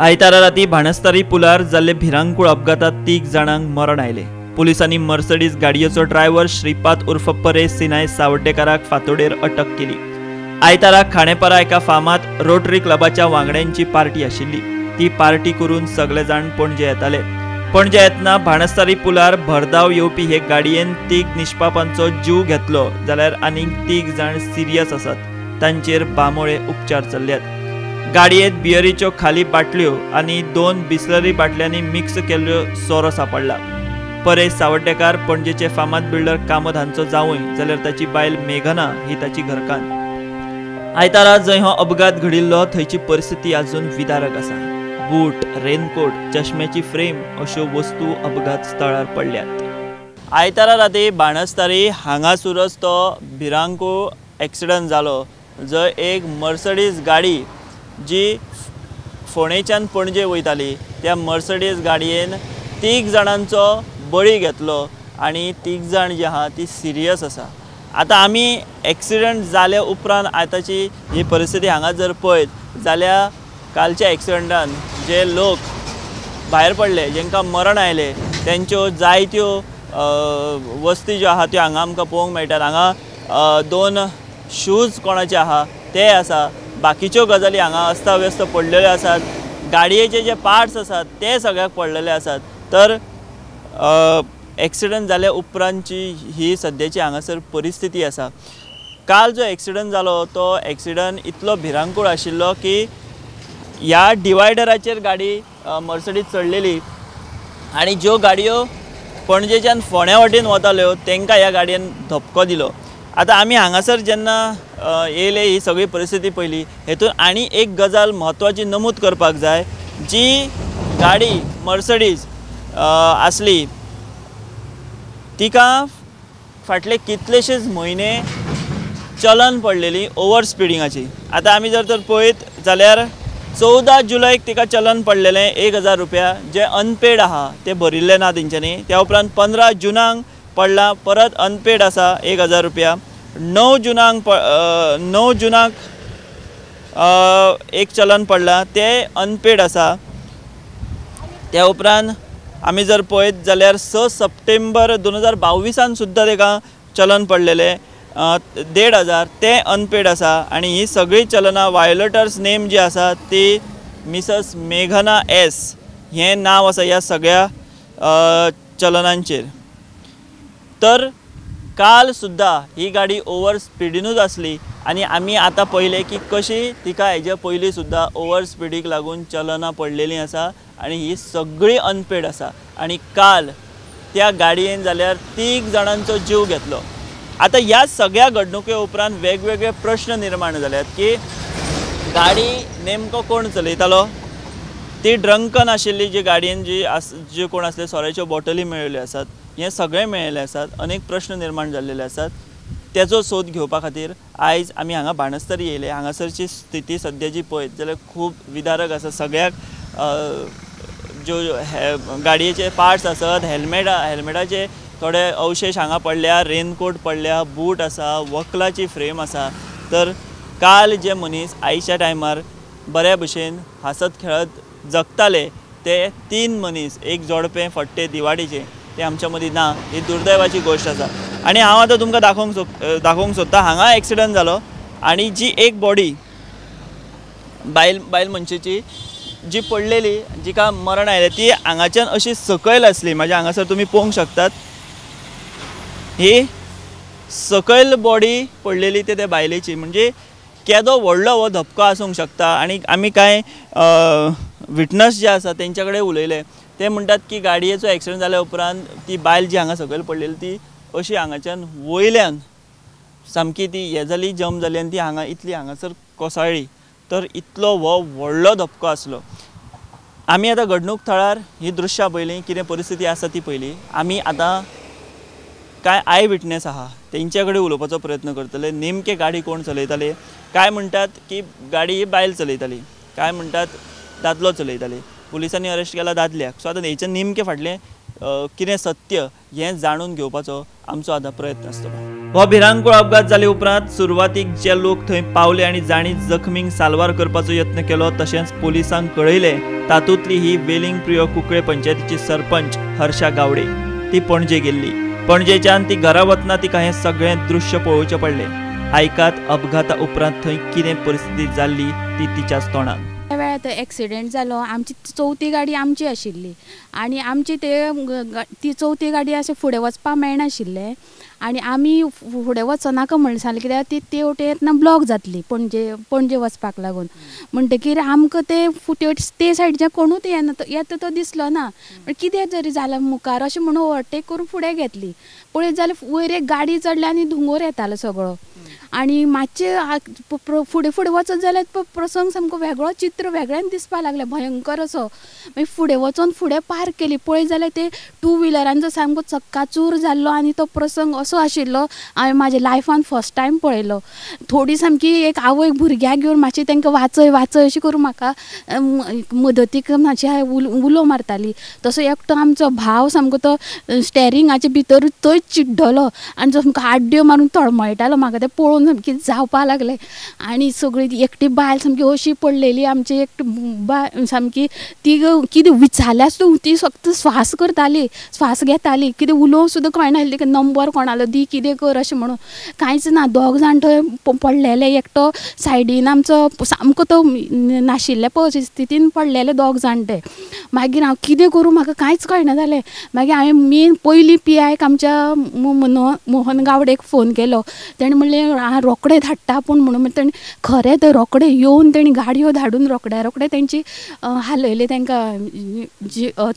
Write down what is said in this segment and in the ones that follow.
आयतारा राती भाणस्तारी पुलार जाल्ले भिरांकूळ अपघातात 3 जाणांक मरण आयलें। पुलिसांनी मर्सडीज गाडयेचो ड्रायव्हर श्रीपाद उर्फ परेश सिनाय सावड्डेकाराक फातोडेर अटक केली। आयतारा खाणेपारा एका फार्मात रोटरी क्लबाच्या वांगड्यांची पार्टी आशिल्ली। ती पार्टी करून सगळे जाण पणजे येताले। पणजे येतना भाणस्तारी पुलार भरधाव येवपी हे गाडयेन 3 निष्पापांचो जीव घेतलो जाल्यार आनीक 3 जाण सिरियस आसात, तांचेर बांबोळे उपचार चल्ल्यात। गाडयेत बियरीच्यो खाली बाटल्यो आनी 2 बिस्लरी बाटल्यांनी मिक्स केल्ल्यो सोरो सापडला। परेश सावड्डेकार पणजेचे फामाद बिल्डर कामत हांचो जावंय जाल्यार ताची बायल मेघना ही ताची घरकान्न। आयतारा जंय हो अपघात घडिल्लो थंयची परिस्थिती अजून विदारक आसा। बूट, रेनकोट, चश्म्याची फ्रेम अश्यो वस्तू अपघात स्थळार पडल्यात। आयतारा राती बाणस्तारी हांगासरच तो भिरांकूळ एक्सिडंट जालो, जंय एक मर्सडीज गाडी जी फोंडेच्यान पणजे वयताली त्या मर्सडीज गाडयेन 3 जाणांचो बळी घेतलो आनी 3 जाण जी आहा ती सिरियस आसा। आतां आमी एक्सिडंट जाल्या उपरांत आतांची ही परिस्थिती हांगा जर पळयत जाल्यार कालच्या एक्सिडंटान जे लोक भायर पडले, जेंकां मरण आयलें, तेंच्यो जायत्यो वस्ती ज्यो आहा त्यो हांगा आमकां पळोवंक मेळटात। हांगा 2 शूज कोणाचे आहा ते आसा, बाकीच्यो गजाली हांगा अस्ताव्यस्त पडलेल्यो आसात, गाडयेचे जे पार्ट्स आसात ते सगळ्याक पडलेले आसात। तर एक्सिडंट जाल्या उपरांतची ही सद्याची हांगासर परिस्थिती आसा। काल जो एक्सिडंट जालो तो एक्सिडंट इतलो भिरांकूळ आशिल्लो की ह्या डिवायडराचेर गाडी मर्सडीज चडलेली आनी ज्यो गाडयो पणजेच्यान फोंड्या वाटेन वताल्यो तांकां ह्या गाडयेन धपको दिलो। आतां आमी हांगासर जेन्ना येयले ही सगळी परिस्थिती पळयली, हेतून आनी एक गजाल म्हत्वाची नमूद करपाक जाय, जी गाडी मर्सडीज आसली तिका फाटले कितलेशेच म्हयने चलन पडलेली ओवर स्पिडिंगाची। आतां आमी जर तर पळयत जाल्यार 14 जुलैक तिका चलन पडलेलें 1000 रुपया, जे अनपेड आहा ते भरिल्ले ना तेंच्यांनी। त्या उपरांत 15 जुनाक पडला, परत अनपेड आसा 1000 रुपया। 9 जुनाक एक चलन पडला ते अनपेड आसा। त्या उपरांत आमी जर पळयत जाल्यार 6 सप्टेंबर 2022 सुद्दां ताका चलन पडलेलें 1500, ते अनपेड आसा। आनी ही सगळीं चलनां वायोलेटर्स नेम जी आसा ती मिसस मेघना एस हें नांव आसा ह्या सगळ्या चलनांचेर। तर काल सुद्दां ही गाडी ओवर स्पिडीनूच आसली आनी आमी आतां पळयलें की कशी तिका हेजे पयलीं सुद्दां ओवर स्पिडीक लागून चलनां पडलेलीं आसा आनी ही सगळी अनपेड आसा। आनी काल त्या गाडयेन जाल्यार 3 जाणांचो जीव घेतलो। आतां ह्या सगळ्या घडणुके उपरांत वेगवेगळे प्रश्न निर्माण जाल्यात की गाडी नेमको कोण चलयतालो, ती ड्रंकन आशिल्ली जी गाडयेन जी कोण आसले सोऱ्याच्यो बॉटली मेळिल्ल्यो आसात, हें सगळें मेळिल्लें आसात, अनेक प्रश्न निर्माण जाल्लेले आसात। तेजो सोद घेवपा खातीर आयज आमी हांगा बाणस्तारी येयले। हांगासरची स्थिती सद्या जी पळयत जाल्यार खूब विदारक आसा। सगळ्याक ज्यो गाडयेचे पार्ट्स आसत, हेल्मेटाचे थोडे अवशेश हांगा पडल्या, रेनकोट पडल्या, बूट आसा, वकलाची फ्रेम आसा। तर काल जे मनीस आयच्या टायमार बऱ्या भशेन हांसत खेळत जगताले ते 3 मनीस, एक जोडपें फट्टे दिवाडीचें, ते आमच्या मदीं ना, ही दुर्दैवाची गोश्ट आसा। आनी हांव आतां तुमकां दाखोवंक सोदता, हांगा एक्सिडंट जालो आनी जी एक बॉडी बायल मनशेची जी पडलेली, जिका मरण आयलें, ती हांगाच्यान अशी सकयल आसली। म्हाज्या हांगासर तुमी पळोवंक शकतात, ही सकयल बॉडी पडलेली ते त्या बायलेची। म्हणजे केदो व्हडलो हो धपको आसूंक शकता। आनी आमी कांय विटनस जे आसा तेंच्या कडेन उलयले, ते म्हणटात की गाडयेचो एक्सिडंट जाल्या उपरांत ती बायल जी हांगा सकयल पडलेली ती अशी हांगाच्यान वयल्यान सामकी ती हें जाली, जम्प जाली आनी ती हांगा इतली हांगासर कोसळ्ळी। तर इतलो हो व्हडलो धपको आसलो। आमी आतां घडणूक थळार ही दृश्यां पळयलीं, कितें परिस्थिती आसा ती पळयली। आमी आतां कांय I witness आहा तेंच्या कडेन उलोवपाचो प्रयत्न करतले। नेमके गाडी कोण चलयताले, कांय म्हणटात की गाडी ही बायल चलयताली, कांय म्हणटात दादलो चलयताली, पुलिसांनी अरेस्ट केला दादल्याक। सो आतां हेचें नेमकें फाटलें कितें सत्य हें जाणून घेवपाचो आमचो आतां प्रयत्न आसतलो. हो भिरांकूळ अपघात जाले उपरांत सुरवातीक जे लोक थंय पावले आनी जांणी जखमींक साल्वार करपाचो यत्न केलो तशेंच पोलिसांक कळयलें तातूंतली ही वेलिंग प्रियो कुंकळे पंचायतीची सरपंच हर्षा गावडे ती पणजे गेल्ली. पणजेच्यान ती घरा वतना तिका हें सगळें दृश्य पळोवचें पडलें. आयकात अपघाता उपरांत थंय कितें परिस्थिती जाल्ली ती तिच्याच तोंडान. त्या वेळार थंय एक्सिडेंट जालो. आमची चवथी गाडी आमची आशिल्ली आनी आमची ती चवथी गाडी अशें फुडें वचपाक मेळनाशिल्लें आनी आमी फुडें वचनाका म्हणून सांगलें कित्याक ती ते वटेन येतना ब्लॉक जातली पणजे पणजे वचपाक लागून. म्हणटकीर आमकां ते ते सायडीच्यान कोणूच येना येता तो दिसलो ना. कितें जरी जालां मुखार अशें म्हणून ओवरटेक करून फुडें घेतली. पळयत जाल्यार वयर एक गाडी चडली आनी धुंगोर येतालो सगळो आनी मातशें फुडें फुडें वचत जाल्यार प्रसंग सामको वेगळो चित्र वेगळें दिसपाक लागलें भयंकर असो. मागीर फुडें वचोन फुडें पार्क केली. पळयत जाल्यार ते टू व्हिलरांचो सामको चक्काचूर जाल्लो आनी तो प्रसंग असो आशिल्लो हांवें म्हाज्या लायफान फर्स्ट टायम पळयलो. थोडी सामकी एक आवय भुरग्याक घेवन मातशी तांकां वाचय वाचय अशें करून म्हाका मदतीक मातशी उलो मारताली. तसो एकटो आमचो भाव सामको तो स्टेरिंगाचे भितर थंयच चिड्डलो आनी जो सामको आड्ड्यो मारून तळमळटालो. म्हाका तें पळोवन सामकी जावपाक लागलें. आनी सगळी एकटी बायल सामकी अशी पडलेली आमची एक बायल सामकी ती कितें विचारल्यार सुद्दां ती फक्त स्वास करताली स्वास घेताली कितें उलोवंक सुद्दां कळनासलें. नंबर कोणालो दी कितें कर अशें म्हणून कांयच ना. दोग जाण थंय पडलेले, एकटो सायडीन आमचो सामको तो नाशिल्ल्या परिस्थितीन पडलेले दोग जाण ते. मागीर हांव कितें करूं म्हाका कांयच कळना जालें. मागीर हांवें मेन पयलीं पी आयक आमच्या मोहन गावडेक फोन केलो. तेणें म्हणलें रोखडें धाडटा पूण म्हणून तेणें खरें तर रोखडें येवन तेणी गाडयो धाडून रोखड्या रोखडे तेंची हालयले तांकां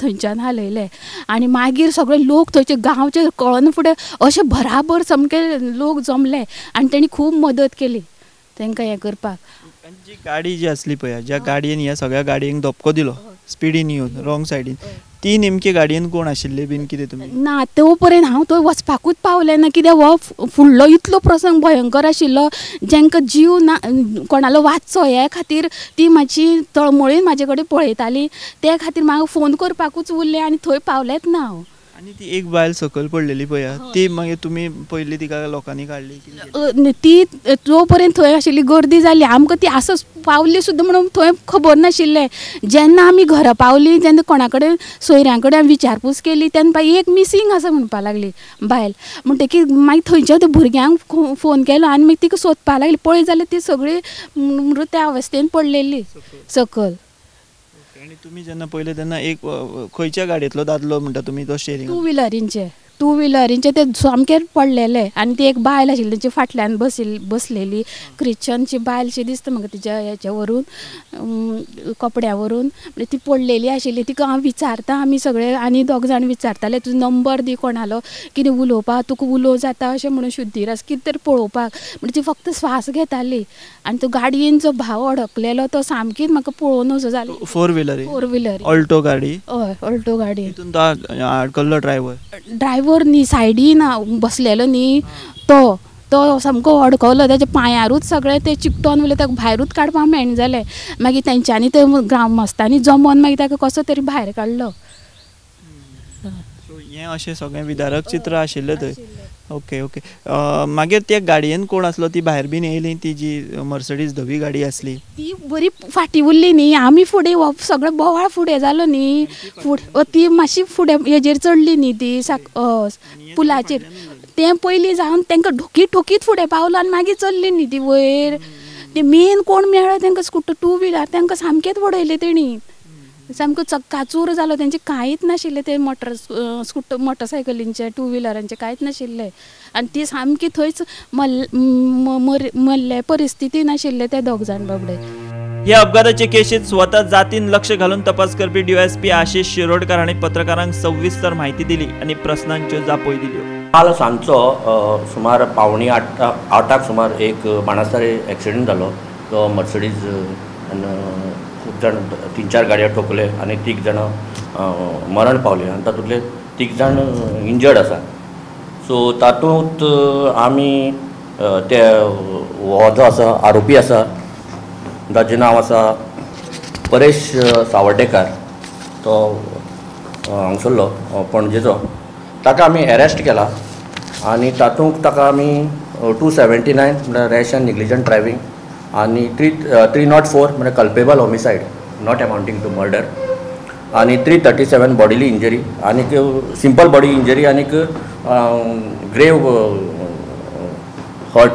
थंयच्यान हालयले. आनी मागीर सगळे लोक थंयचे गांवचे कळना फुडें अशें बराबर सामके लोक जमले आनी तेणी खूब मदत केली तांकां हें करपाक. जी गाडी जी आसली पळय ज्या गाडयेन ह्या सगळ्या गाडयेंक धपको दिलो स्पिडीन येवन रॉंग सायडीन ती नेमकी गाडयेन कोण आशिल्ले बीन कितें तुमी? ना तो पर्यंत हांव थंय वचपाकूच पावलें ना कित्याक हो फुडलो इतलो प्रसंग भयंकर आशिल्लो जांकां जीव ना कोणालो वाचचो हे खातीर ती मातशी तळमळीन म्हाजे कडेन पळयताली. ते खातीर म्हाका फोन करपाकूच उरलें आनी थंय पावलेंच ना हांव. आनी ती एक बायल सकयल पडलेली पळय ती मागीर तुमी पयली तिका लोकांनी काडली? ती जो पर्यंत थंय आशिल्ली गर्दी जाली आमकां ती आसा पावली सुद्दां म्हणून थंय खबर नाशिल्लें. जेन्ना आमी घरा पावली जेन्ना कोणा कडेन सोयऱ्यां कडेन विचारपूस केली तेन्ना बाई एक मिसींग आसा म्हणपाक लागली बायल. म्हणटकीर मागीर थंयच्या त्या भुरग्यांक फोन केलो आनी मागीर तिका सोदपाक लागली. पळयत जाल्यार ती सगळी मृत अवस्थेन पडलेली सकयल. आनी तुमी जेन्ना पळयलें तेन्ना एक खंयच्या गाडयेंतलो दादलो म्हणटा तुमी तो स्टेरिंग? टू व्हिलरींचे ते सामके पडलेले आनी ती एक बायल आशिल्ली तेंच्या फाटल्यान बसलेली क्रिश्चनची बायलशी दिसता म्हाका तिच्या हेच्या वरून कपड्या वरून. म्हणजे ती पडलेली आशिल्ली. तिका हांव विचारता आमी सगळे आनी दोग जाण विचारताले तुजो नंबर दी कोणालो कितें उलोवपाक तुका उलोवं जाता अशें म्हणून शुद्धीर आसा कितें तरी पळोवपाक. म्हणजे ती फक्त स्वास घेताली आनी तो गाडयेन जो भाव अडकलेलो तो सामकीच म्हाका पळोवन असो जालो. फोर व्हिलर ऑल्टो गाडी? हय ऑल्टो गाडी. तितून तो अडकल्लो ड्रायव्हर? ड्रायव्हर न्ही सायडीन बसलेलो न्ही तो तो सामको अडकलो तेच्या पांयारूच सगळें ते चिकटोन उरलें ताका भायरूच काडपाक मेळना जालें. मागीर तेंच्यांनी ते ग्रामस्थांनी जमोन मागीर ताका कसो तरी भायर काडलो. सो हें अशें सगळें विदारक चित्र आशिल्लें थंय. Okay okay. मागीर त्या गाडयेन कोण आसलो ती भायर बीन येयली ती जी मर्सडीज धवी गाडी आसली ती बरी फाटीं उरली न्ही. आमी फुडें सगळें बोवाळ फुडें जालो न्ही फुडें ती मातशी फुडें हेजेर चडली न्ही ती पुलाचेर तें पयलीं जावन तांकां ठोकीत ठोकीत फुडें पावलो आनी मागीर चडली न्ही ती वयर. ते मेन कोण मेळ्ळो तांकां स्कुटर टू व्हिलर तांकां सामकेंच वडयलें तेणी. सामको चक्काचूर जालो तेंचे कांयच नाशिल्लें ते स्कुटर मोटरसायकलींचे टू व्हिलरांचे कांयच नाशिल्लें आनी ती सामकी थंयच मल्ले परिस्थितीन आशिल्ले ते दोग जाण बाबडे. ह्या अपघाताचे केशीत स्वता जातीन लक्ष घालून तपास करपी डीवायएसपी आशिष शिरोडकर हांणी पत्रकारांक सविस्तर माहिती दिली आनी प्रस्नांच्यो जापोय दिल्यो. काल सांजचो सुमार 7:45 सुमार एक बाणास्तारी एक्सिडंट जालो. तो मर्सडीज खूब जाण 3-4 गाडयो ठोकले आनी 3 जाणां मरण पावले आनी तातूंतले 3 जाण इंजर्ड आसा. सो तातूंत आमी ते हो जो आसा आरोपी आसा ताजें नांव आसा परेश सावर्डेकार, तो हांगसरलो पणजेचो, ताका आमी एरेस्ट केला आनी तातूंत ताका आमी 279 म्हळ्यार रॅश अँड निग्लिजंट ड्रायव्हिंग आनी 304 म्हळ्यार culpable homicide not amounting to murder आनी 337 बॉडिली इंजरी आनीक सिंपल बॉडी इंजरी आनीक ग्रेव हर्ट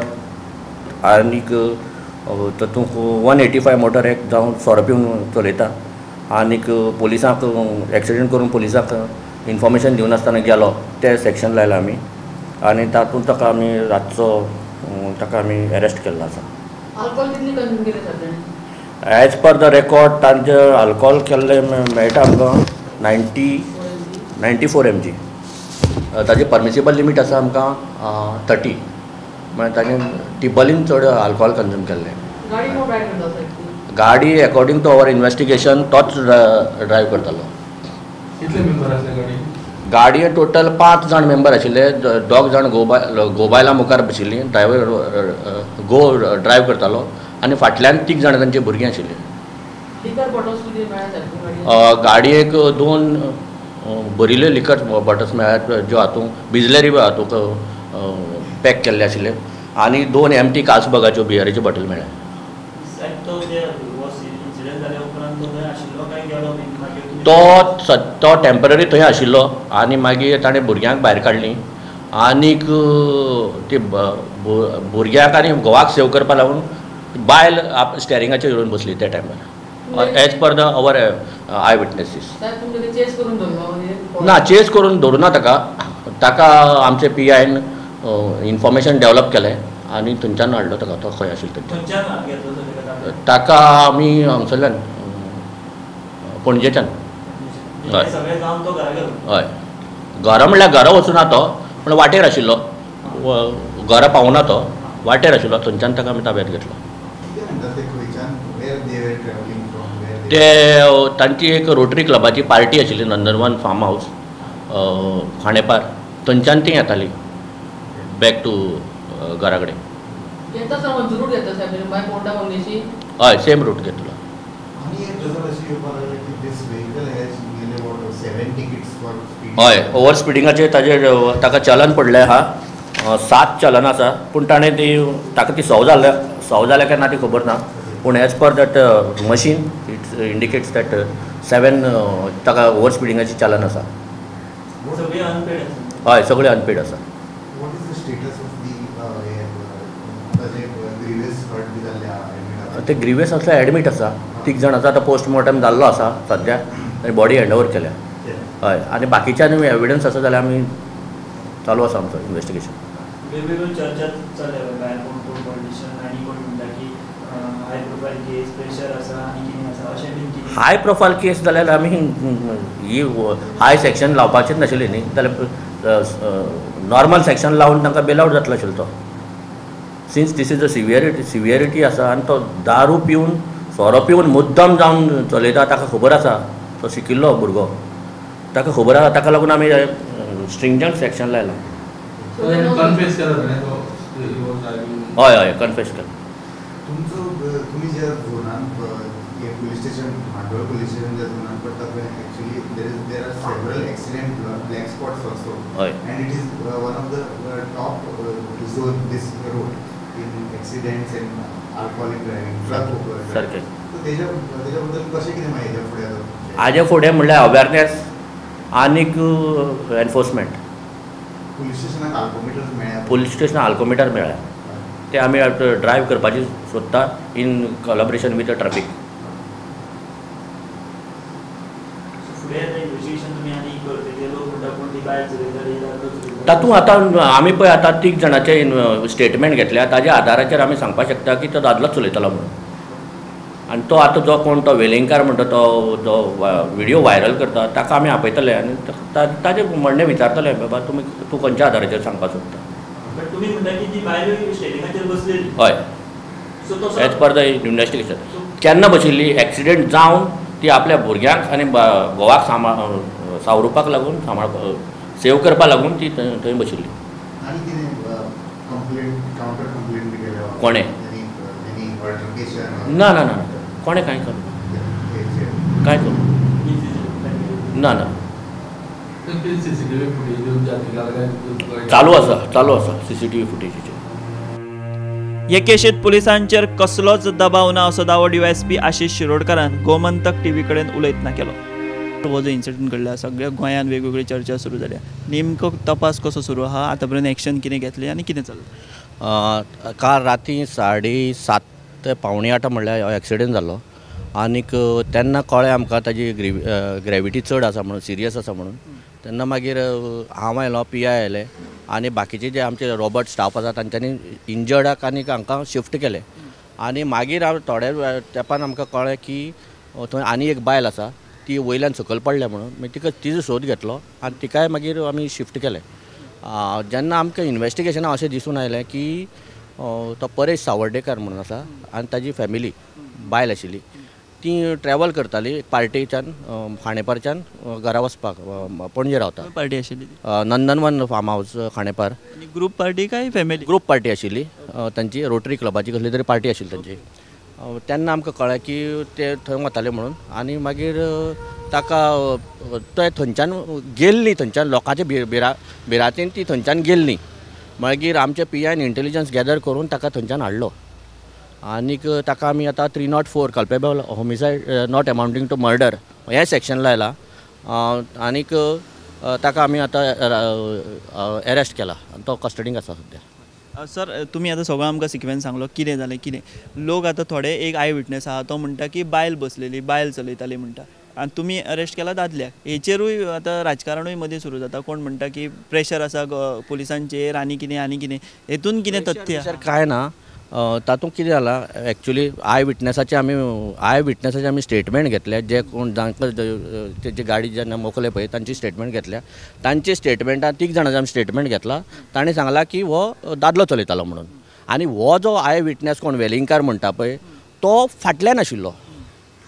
आनीक तातूंत 185 मोटर एक्ट जावन सोरो पिवन चलयता आनीक पोलिसांक एक्सिडंट करून पोलिसांक इन्फॉर्मेशन दिवनासतना गेलो ते सेक्शन लायला आमी आनी तातूंत ताका आमी रातचो ताका आमी एरेस्ट केल्लो आसा. एज पर the record तांचे अल्कोहोल केल्ले मेळटा आमकां 94 mg. ताजे परमिसिबल लिमीट आसा आमकां 30, म्हळ्यार ताणें टिबलीन चड अल्कोहोल कंज्यूम केल्लें. गाडी अकॉर्डिंग टू our investigation तोच ड्रायव करतालो. गाडये टोटल 5 जाण मेंबर आशिल्ले, 2 जाण गोबायला मुखार बशिल्लीं, ड्रायव्हर गो ड्रायव करतालो आनी फाटल्यान 3 जाण तांची भुरगीं आशिल्लीं. गाडयेक 2 भरिल्ल्यो लिकर बॉटल्स मेळ्ळ्यात ज्यो हातूंत बिजलेरी हातूंत पॅक केल्ले आशिल्ले आनी 2 एमटी कासबगाच्यो बियरीच्यो बॉटल मेळ्ळ्या. तो टेम्पररी थंय आशिल्लो आनी मागीर ताणें भुरग्यांक भायर काडलीं आनीक ती भुरग्यांक आनी घोवाक सेव करपा लागून बायल स्टेरिंगाचेर येवन बसली त्या टायमार, as per the our eye witnesses. ना, चेस करून धरूं ना ताका, ताका आमचे पी आयन इन्फॉर्मेशन डेवलप केलें आनी थंयच्यान हाडलो ताका, तो खंय आशिल्लो थंयच्यान ताका आमी हांगसरल्यान पणजेच्यान. हय हय, घरा म्हणल्यार घरा वचूना तो, पूण वाटेर आशिल्लो, घरा पावना तो, वाटेर आशिल्लो, थंयच्यान ताका आमी ताब्यांत घेतलो. ते तांची एक रोटरी क्लबाची पार्टी आशिल्ली नंदनवन फार्म हावस खांडेपार, थंयच्यान ती येताली बॅक टू घरा कडेन. हय, सेम रूट घेतलो. हय, ओवर स्पिडिंगाचेर ताजेर ताका चलन पडलें आहा, 7 चलन आसा, पूण ताणें ती ताका ती सव जाल्या, सव जाल्या काय ना ती खबर ना, पूण as per that machine it indicates that 7 ताका ओवर स्पिडिंगाची चलन आसा. हय, सगळे अनपेड आसा. ते ग्रिवियस आसल्यार एडमीट आसा, 3 जाण आसा. आतां पोस्टमॉर्टम जाल्लो आसा सद्या आनी बॉडी हँड ओवर केल्या. हय, आनी बाकीच्या आनी एविडन्स आसा जाल्यार आमी चालू आसा आमचो इन्वेस्टिगेशन. वेगवेगळ्यो चर्चा चल्ल्या भायर, कोण कोण पॉलिटिशियन आनी कोण म्हणटा की हाय प्रोफायल केस प्रेशर आसा आनी कितें आसा अशें बीन कितें. हाय प्रोफायल केस जाल्यार आमी ही हाय सेक्शन लावपाचीच नाशिल्ली न्ही, जाल्यार नॉर्मल सेक्शन लावन तांकां बेल आवट जातलो आशिल्लो तो. Since this is a severity आसा आनी तो दारू पिवन सोरो पिवन मुद्दम जावन चलयता, ताका खबर आसा, तो शिकिल्लो भुरगो, ताका खबर आसा, ताका लागून आमी स्ट्रिंजंट सेक्शन लायलां. हय हय, कन्फेस केला. तुमचो तुमी ज्या झोनान पुलीस स्टेशन मांडोळ पुलीस स्टेशन ज्या झोनान पडटा थंय actually there are several accident black spots also. हय, and it is one of the top zone this road in accidents and alcoholic driving, drug. सारकें. तेज्या बद्दल कशें कितें मागीर फुडें हाज्या फुडें म्हणल्यार अवेरनेस आनीक एनफोर्समेंट. पुलीस स्टेशनाक आल्कोमिटर मेळ्ळ्या, पुलीस स्टेशनाक आल्कोमिटर मेळ्ळ्या, ते आमी ड्रायव करपाची सोदता in collaboration with the traffic. तातूंत आतां आमी पळय आतां 3 जाणांचे स्टेटमेंट घेतल्या, ताज्या आदाराचेर आमी सांगपाक शकता की तो दादलोच चलयतालो म्हणून. आनी तो आतां जो कोण तो वेलिंगकार म्हणटा तो जो व्हिडियो व्हायरल करता ताका आमी आपयतले आनी ताजें म्हणणें विचारतले, बाबा तुमी तूं खंयच्या आदाराचेर सांगपाक सोदता. हय, एज पर the investigation केन्ना बशिल्ली, एक्सिडेंट जावन ती आपल्या भुरग्यांक आनी घोवाक सावरुपाक लागून सांबाळ सेव करपाक लागून ती थंय बशिल्ली. कोणें? ना ना ना, कोणें कांय करूं, कांय करूं ना ना. चालू आसा, चालू आसा सीसीटीव्ही फुटेजीचेर. हे केशीत पुलिसांचेर कसलोच दबाव ना असो दावो डीवायएसपी आशिष शिरोडकारान गोमंतक टीव्ही कडेन उलयतना केलो. हो जो इन्सिडंट घडला सगळ्या गोंयांत वेगवेगळी चर्चा सुरू जाल्या, नेमको तपास कसो सुरू आहा, आतां पर्यंत एक्शन कितें घेतलें आनी कितें चल्लां? काल राती 7:30 ते 7:45 म्हणल्यार एक्सिडंट जालो आनीक तेन्ना कळ्ळें आमकां ताजी ग्रेविटी चड आसा म्हणून, सिरियस आसा म्हणून. तेन्ना मागीर हांव आयलो, पी I आयले आनी बाकीचे जे आमचे रॉबर्ट स्टाफ आसा तांच्यांनी इंजर्डाक आनी हांकां शिफ्ट केले. आनी मागीर थोड्या तेंपान आमकां कळ्ळें की थंय आनी एक बायल आसा, ती वयल्यान सकयल पडल्या म्हणून. मागीर तिका तिजो सोद घेतलो आनी तिकाय मागीर आमी शिफ्ट केलें. जेन्ना आमकां इन्वेस्टिगेशनाक अशें दिसून आयलें की तो परेश सावर्डेकर म्हणून आसा आनी ताजी फॅमिली बायल आशिल्ली, ती ट्रॅवल करताली पार्टेच्यान खांडेपारच्यान घरा वचपाक, पणजे रावता. पार्टी आशिल्ली Nandanvan farm house Khandepar. Group party काय फॅमिली? ग्रूप पार्टी आशिल्ली तांची, रोटरी क्लबाची कसली तरी पार्टी आशिल्ली तांची. तेन्ना आमकां कळ्ळें की ते थंय वताले म्हणून आनी मागीर ताका ते थंयच्यान गेल्ली, थंयच्यान लोकांचे भिरांतेन ती थंयच्यान गेल्ली. मागीर आमच्या पी आयन इंटेलिजन्स गॅदर करून ताका थंयच्यान हाडलो आनीक ताका आमी आतां 304 culpable homicide not amounting to murder ह्या सेक्शन लायला आनीक ताका आमी आतां एरेस्ट केला आनी तो कस्टडीक आसा सद्या. सर, तुमी आतां सगळो आमकां सिक्वेन्स सांगलो कितें जालें कितें. लोक आतां थोडे एक I witness आहा तो म्हणटा की बायल बसलेली, बायल चलयताली म्हणटा, आनी तुमी अरेस्ट केला दादल्याक. हेचेरूय आतां राजकारणूय मदीं सुरू जाता. कोण म्हणटा की प्रेशर आसा पुलिसांचेर आनी कितें आनी कितें, हेतून कितें तथ्य सर कांय ना. तातूंत कितें जालां एक्चुली I विटनसाचे आमी स्टेटमेंट घेतले, जे कोण जांकां तेजी गाडी जेन्ना मोखले पळय तांची स्टेटमेंट घेतल्या. तांचे स्टेटमेंटान 3 जाणांचे आमी स्टेटमेंट घेतला. ताणें सांगलां की हो दादलो चलयतालो म्हणून. आनी हो जो I witness कोण वेलिंगकार म्हणटा पळय तो फाटल्यान आशिल्लो,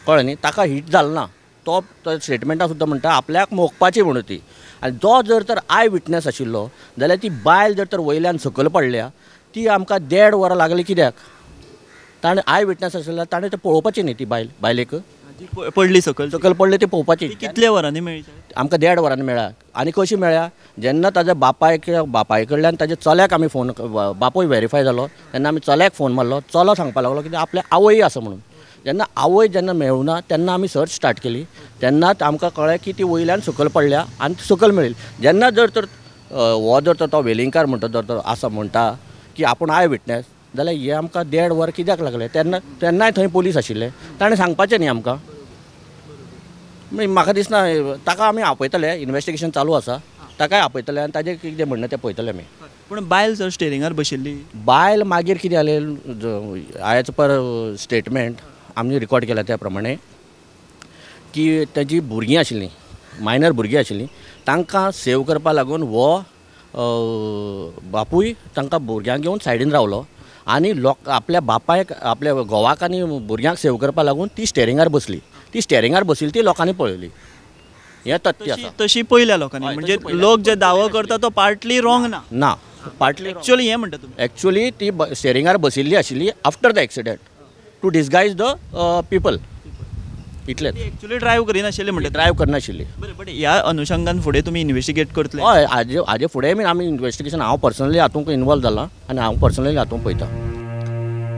कळ्ळें न्ही, ताका हीट जालो ना. तो स्टेटमेंटान सुद्दां म्हणटा आपल्याक मोखपाची म्हणून ती. आनी जो जर तर I witness आशिल्लो जाल्यार ती बायल जर तर वयल्यान सकयल पडल्या ती आमकां 1.5 वरां लागली कित्याक? ताणें I witness आशिल्लो ताणें तें पळोवपाचें न्ही, ती बायल बायलेक पडली सकयल, सकयल पडली ती पळोवपाची. कितल्या वरांनी मेळ्ळी? आमकां 1.5 वरांनी मेळ्ळा. आनी कशी मेळ्ळ्या? जेन्ना ताज्या बापाय कडल्यान ताज्या चल्याक आमी फोन, बापूय वेरीफाय जालो तेन्ना आमी चल्याक फोन मारलो. चलो सांगपाक लागलो की आपल्या आवय आसा म्हणून. जेन्ना आवय जेन्ना मेळुना तेन्ना आमी सर्च स्टार्ट केली. तेन्ना आमकां कळ्ळें की ती वयल्यान सकयल पडल्या आनी सकयल मेळ्ळी. जेन्ना जर तर हो जर तर तो वेलिंगकार म्हणटा जर तर आसा म्हणटा की आपूण I witness, जाल्यार हे आमकां 1.5 वर कित्याक लागलें? तेन्ना तेन्नाय थंय पोलीस आशिल्ले, ताणें सांगपाचें न्ही आमकां. म्हाका दिसना ताका आमी आपयतले, इन्वेस्टिगेशन चालू आसा, ताकाय आपयतले आनी ताजें कितें म्हणणें तें पळयतले आमी. पूण बायल सर स्टेरिंगार बशिल्ली, बायल मागीर कितें जालें एज पर स्टेटमेंट आमी रिकॉर्ड केला त्या प्रमाणे की ताजी भुरगीं आशिल्लीं, मायनर भुरगीं आशिल्लीं, तांकां सेव करपा लागून हो बापूय तांकां भुरग्यांक घेवन सायडीन रावलो आनी लोक आपल्या बापायक, आपल्या घोवाक आनी भुरग्यांक सेव करपा लागून ती स्टेरिंगार बसली. ती स्टेरिंगार बशिल्ली ती लोकांनी पळयली. हें तथ्य आसा. तशी पळयल्या लोकांनी, म्हणजे लोक जे दावो करता तो पार्टली रॉंग ना, ना पार्टली एक्चुअली हें म्हणटा तुमी. एक्चुअली ती स्टेरिंगार बशिल्ली आशिल्ली after the accident to disguise the people. इतलें. एक्चुअली ड्रायव्ह करिनाशिल्ली म्हणटा, ड्रायव्ह करनाशिल्ली. बरें, बट ह्या अनुशंगान फुडें तुमी इन्वेस्टिगेट करतले? हय, हाजे फुडें आमी इन्वेस्टिगेशन, हांव पर्सनली हातूंत इन्वॉल्व जाला आनी हांव पर्सनली हातूंत पळयता.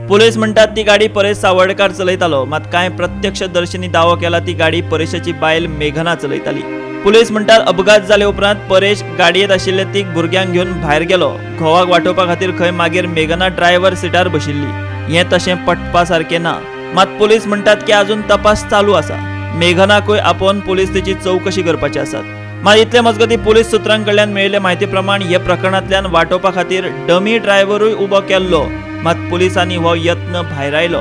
पुलीस म्हणटात ती गाडी परेश सावर्डकार चलयतालो, मात कांय प्रत्यक्षदर्शींनी दावो केला ती गाडी परेशाची बायल मेघना चलयताली. पुलीस म्हणटात अपघात जाले उपरांत परेश गाडयेंत आशिल्ले 3 भुरग्यांक घेवन भायर गेलो. घोवाक वाटोवपा खातीर खंय मागीर मेघना ड्रायव्हर सिटार बशिल्ली. हें तशें पटपा सारकें ना. मात पुलीस म्हणटात की अजून तपास चालू आसा. मेघनाकूय आपोवन पुलीस तिची चवकशी करपाची आसात. मात इतले मजगतीं पुलीस सुत्रां कडल्यान मेळिल्ले म्हायती प्रमाण हे प्रकरणांतल्यान वाटोवपा खातीर डमी ड्रायव्हरूय उबो केल्लो, मात पुलिसांनी हो यत्न भायरायलो.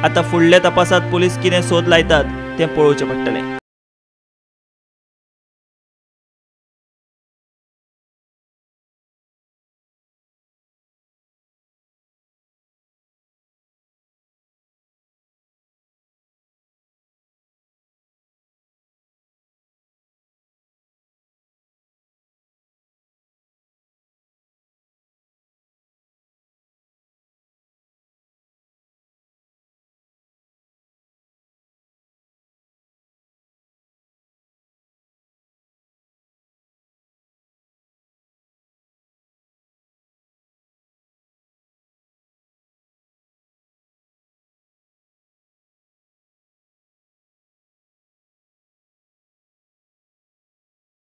आतां फुडल्या तपासात पुलीस कितें सोद लायतात तें पळोवचें पडटलें.